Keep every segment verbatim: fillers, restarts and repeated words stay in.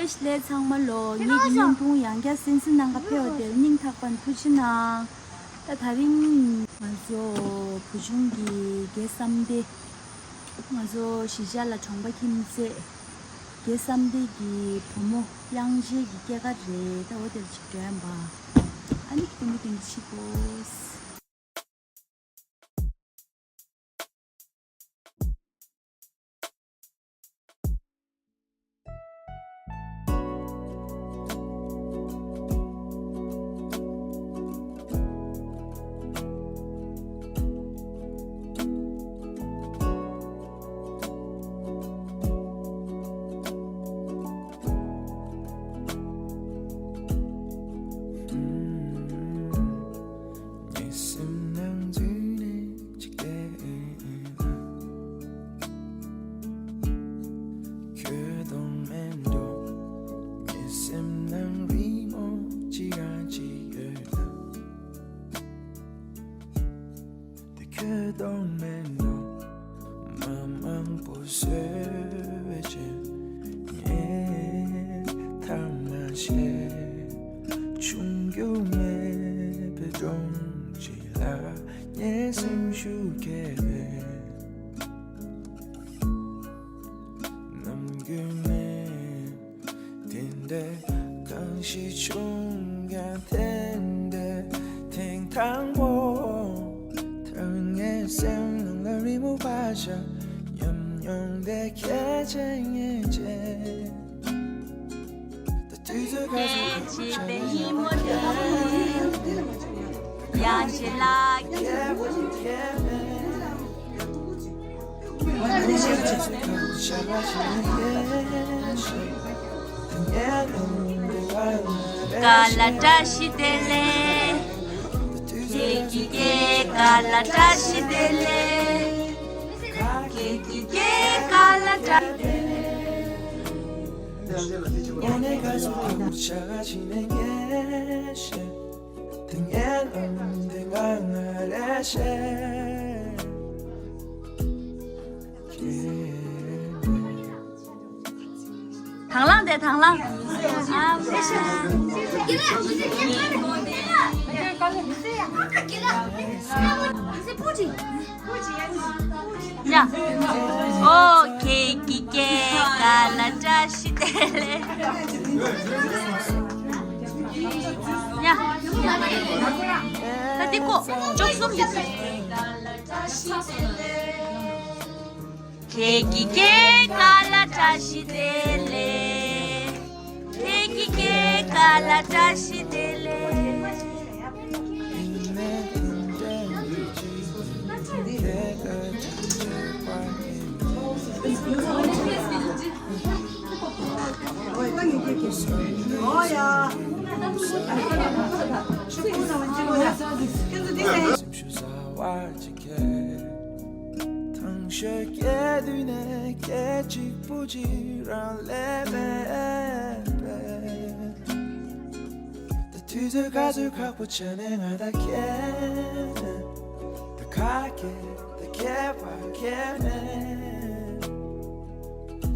ལས་ཚང་མ་ལོ། ངེད་ཀྱི་བརྙན་ཐུང་ཡང་བསྐྱར་གསན་གཟིགས་གནང་ག་ཕེབས་པ་དེར་སྙིང་ཐག་པ་ནས་ཐུགས་རྗེ་གནང་། ད་དེ་རིང་ང་ཚོ་བུ་ཆུང་གི་དགེ་བསམ་སྡེ། ང་ཚོ་གཞིས་ཆགས་ལ་གྲོང་པ་ཁྱིམ་མཚེས། དགེ་བསམ་སྡེ་གི་བུ་མོ་དབྱངས་ཅན་གྱི་སྐྱེས་སྐར་རེད། ད་འོ་དེར་ཅིག་འགྲོ་ཡ་ཡིན་པ། ཨ་ནི་སྐུ་མི་དེ་འདྲ་ཞིག་གོ། ངའི་སེམས་ནང་འཛུལ་ནས་ཅིག་བལྟས་ན། ཁྱོད་མཐོང་མེད་འགྲོ། ངའི་སེམས་ནང་རི་མོ་ཅི་རང་ཅིག་ཡོད་ན། དེ་ཁྱོད་མཐོང་མེད་འགྲོ། མ་མང་པོ་བཟོས་བྱས་ངས་ཐ་མ་བྱས། ཆུང་རྒྱུ་མེད་པའི་སྒྲོམ་གཅིག་ལ་ངའི་སེམས་ཤུགས་སྐྱེས་པས། ནམ་རྒྱུན་ནས་དེ་འདྲའི་གང་ཞིག་བྱུང་ཀྱང་དེ་འདྲའི་ཐེངས་དང་པོ། ད་ངའི་སེམས་ནང་ལ་རི་མོ་བཞག་ཉམས་མྱོང་དེ་ཁྱེད་ཅན་ངེས་ཅན། ད་དུས་ཚོད་ག་ཚོད་ཁག་པོ་ཆགས་ནས་ང་ད་ཁྱེད་ཡང་ཆེ་ལ་ཁྱེད་པོ་ཁྱེད་མེད། ག་ལ་བཀྲ་ཤིས་བདེ་ལེགས། ཁྱེད་ཀྱི་སྐྱེས་སྐར་ལ་བཀྲ་ཤིས་བདེ་ལེགས། ཁྱེད་ཀྱི་སྐྱེས་སྐར་ལ་བཀྲ། དངོས་གནས་ག་ཚོད་ཁག་པོ་ཆགས་ནས་ངས་ཤེས། དེ་ངའི་ལམ་དེ་ང་ང་རེད་ཤེས། དང་བླངས་དེ་དང་བླངས། ཨ་མ། ཡ། ཨོ་ཁྱེད་ཀྱི་སྐྱེས་སྐར་ལ་བཀྲ་ཤིས་བདེ་ལེགས། ཡ། ད་འདི་ཀོ་བཅུ་གསུམ་གྱི། ཁྱེད་ཀྱི་སྐྱེས་སྐར་ལ་བཀྲ་ཤིས་བདེ་ལེགས། ཁྱེད་ཀྱི་སྐྱེས་སྐར་ལ་བཀྲ་ཤིས་བདེ་ལེགས། ཐང་ཤོད་སྐྱེ་དུས་ནས་སྐད་ཅིག་པུ་ཅིག་རང་ལས་མེད་པས། ད་དུས་ཚོད་ག་ཚོད་ཁག་པོ་ཆགས་ནས་ང་ད་ཁྱེད་མེད། ད་ཁ་སྐད་ད་ཁྱད་པར་ཁྱད་མེད།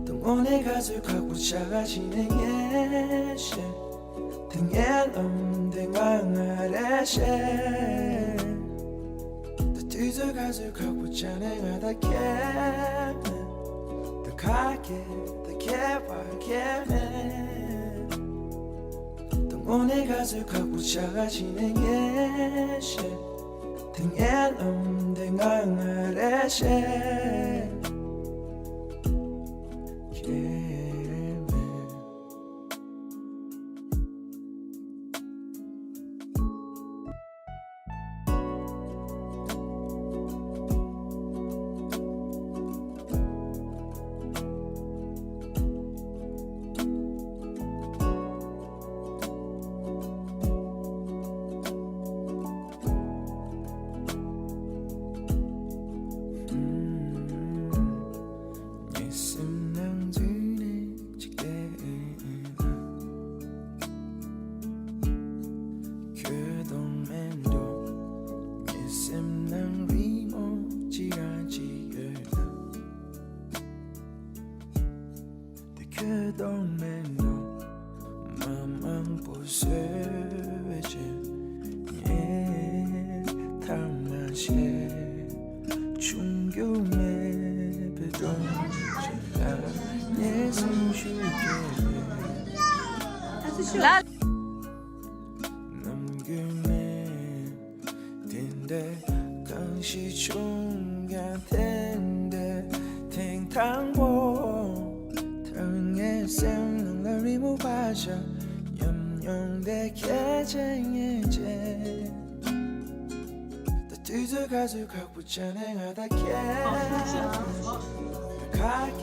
ད་དངོས་གནས་ག་ཚོད་ཁག་པོ་ཆགས་ནས་ངས་ཤེས། དེ་ངའི་ལམ་དེ་ང་ང་རེད་ཤེས། ད་དུས་ཚོད་ག་ཚོད་ཁག་པོ་ཆགས་ནས་ང་ད་ཁྱེད་མེད། ད་ཁ་སྐད་ད་ཁྱད་པར་ཁྱད་མེད། ད་དངོས་གནས་ག་ཚོད་ཁག་པོ་ཆགས་ནས་ངས་ཤེས། དེ་ངའི་ལམ་དེ་ང་ང་རེད་ཤེས། ཁྱེད་མེད། ངའི་སེམས་ནང་འཛུལ་ནས་ཅིག་བལྟས་ན། ཁྱོད་མཐོང་མེད་འགྲོ། ངའི་སེམས་ནང་རི་མོ་ཅི་རང་ཅིག་ཡོད་ན། དེ་ཁྱོད་མཐོང་མེད་འགྲོ། མང་པོ་བཟོས་པའི་རྗེས་ངས་ཐ་མ་ཆད། ཆུང་རྒྱུ་མེད་པའི་སྒྲོམ་གཞི་ལ་ངས་སེམས་ཤུགས་བསྐྱེད་པའི། ལ། ནམ་རྒྱུན་མེད། དེ་འདྲའི་གང་ཞིག་བྱུང་ཀྱང་དེ་འདྲའི་ཐེངས་དང་པོ། ཐར་ངའི་སེམས་ནང་ལ་རི་མོ་བཞག་ཉམས་མྱོང་དེ་ཁྱེད་ཀྱིས་ངེས་ཅན། ད་དུས་ཚོད་ག་ཚོད་ཁག་པོ་བྱས་ནས་ང་དང་ཁྱེད། ཁ་སྐད་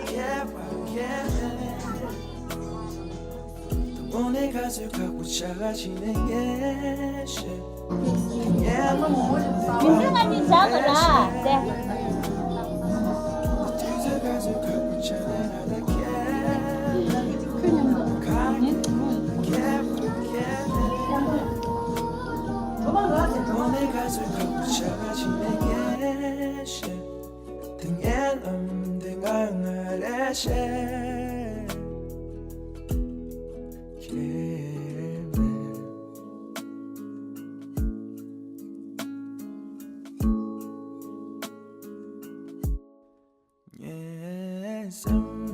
ཁྱད་པར་ཁྱད་མེད། དངོས་གནས་ག་ཚོད་ཁག་པོ་ཆགས་ཀྱི་ནས་ངས་ཤེས། ངས་མི་ཚེ་ང་གཉིས་བཞག་གི་ར་དེ། དུས་ཚོད་ག་ཚོད་ཁག་པོ་ཆགས་ནས་ང་དང་ཁྱེད། ཁ་ཁྱད་པར་ཁྱད་མེད། དངོས་གནས་ག་ཚོད་ཁག་པོ་ཆགས་ཀྱི་ནས་ངས་ཤེས། དེ་ངའི་ལམ་དེ་ང་ང་རེད་ཤེས། ཁྱེད་མེད། ངའི་སེམས་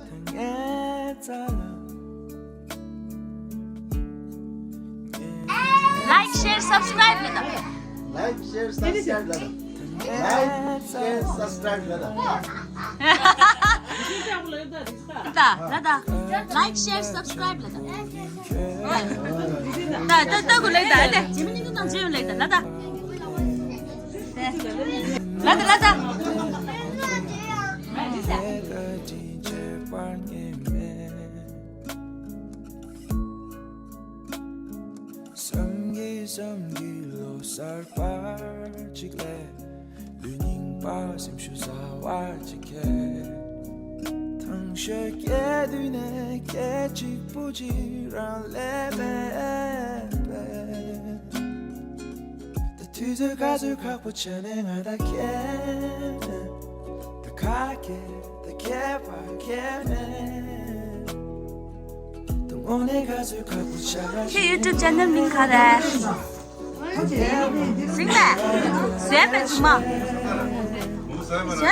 དེ་ངའི་རྩ་ལ། Like, share, subscribe ལ་ད། Like, share, subscribe ལ་ད། Like, share, subscribe ལ་ད། ད་ད་ད། Like, share, subscribe ལ་ད། ད་ད་ད་གུ་ལེ་ད་ད། ཇི་མི་ནི་ནང་ཇི་ལེ་ད་ལ་ད། ལ་ད་ལ་ད། བསམ་གྱིས་བསམ་གྱིས་ལོ་གསར་པ་གཅིག་ལ། ལུས་རྙིང་པ་སེམས་ཤུགས་ཟ་བ་གཅིག་གིས། ཐང་ཤོད་སྐྱེ་དུས་ནས་སྐད་གཅིག་པུ་གཅིག་རང་ལས་མེད་པས། ད་དུས་ཚོད་ག་ཚོད་ཁག་པོ་བྱས་ནས་ང་དང་ཁྱེད། ད་ཁ་སྐད་ད་ཁྱད་པར་ཁྱད་མེད། ད་དངོས་གནས་ག་ཚོད་ཁག་པོ་བྱས་ནས། ཁྱེད་YouTube channel མིང་ག་རེད། གཟིགས་མེད། བཟོས་མེད་གཟིགས་མ། བཟོས་མེད།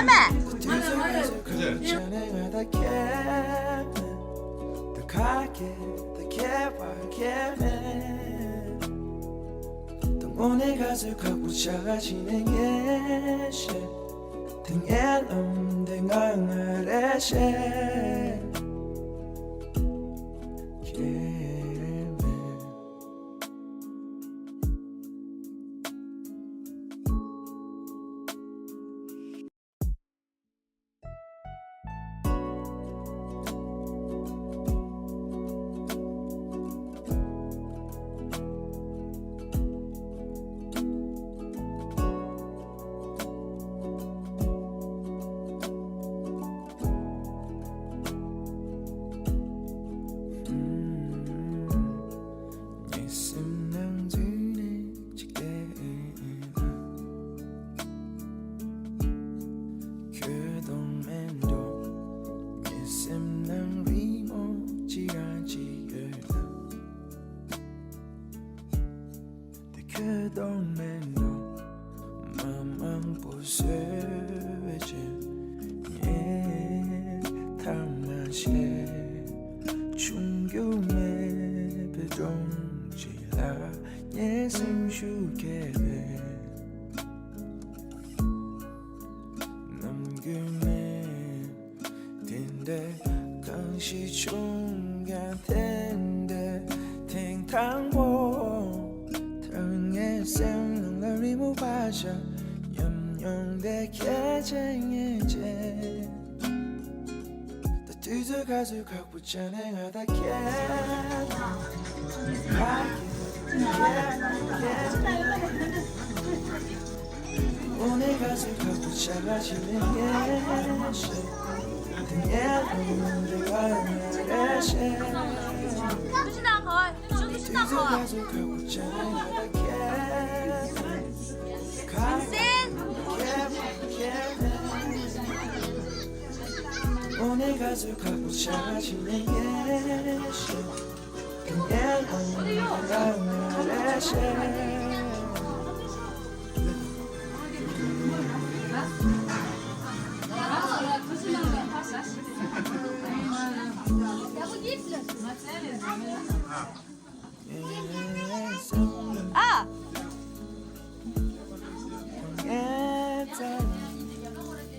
དངོས་གནས་ག་ཚོད་ཁག་པོ་ཆགས་ཀྱི་ནས་ངས་ཤེས། དེ་ངའི་ལམ་དེ་ང་ང་རེད་ཤེས། ཁྱེད་མེད། ངའི་སེམས་ནང་འཛུལ་ནས་གཅིག་བལྟས་ན། ཁྱོད་མཐོང་མེད་འགྲོ། ངའི་སེམས་ནང་རི་མོ་གཅིག་རང་གཅིག་ཡོད་ན། དེ་ཁྱོད་མཐོང་མེད་འགྲོ། མ་མང་པོ་བཟོས་པའི་རྗེས་ངས་ཐ་མ་ཆད། ཆུང་རྒྱུ་མེད་པའི་སྒྲོམ་གཞི་ལ་ངས་སེམས་ཤུགས་བསྐྱེད་པས། ནམ་རྒྱུན་མེད། དེ་འདྲའི་གང་ཞིག་བྱུང་ཀྱང་དེ་འདྲའི་ཐེངས་དང་པོ། ཐར་ངའི་སེམས་ནང་ལ་རི་མོ་བཞག་ཉམས་མྱོང་དེ་ཁྱེད་ཀྱིས་ངེས་ཅན། ད་དུས་ཚོད་ག་ཚོད་ཁག་པོ་བྱས་ནས་ང་དང་ཁྱེད། དངོས་གནས་ག་ཚོད་ཁག་པོ་ཆགས་ཀྱི་ནས་ངས་ཤེས། དེ་ངའི་ལམ་དེ་ང་ང་རེད་ཤེས། དུས་ཚོད་ག་ཚོད་ཁག་པོ་བྱས་ནས་ང་དང་ཁྱེད། ཁ་ཁྱེད་ཁྱེད་མེད། ཨ།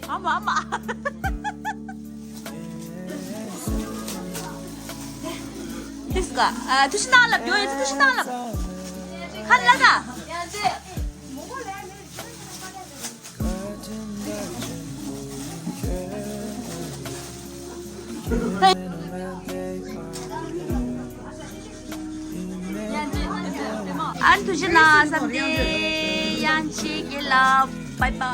ཨ་མ་ཨ་མ། ཏིས་ཀ་ཨ་ཐུ་ཤི་ན་ལབ་ཡོད་ཡོད་ཐུ་ཤི་ན་ལབ། ཁ་ལ་ད། ཨན་ཐུ་ཤི་ན་བསམ་སྟེ་ཡང་ཆེ་གེ་ལ་བའི་བའི།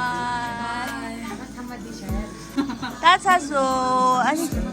ད་ཚ་སོ་ཨ་ནི།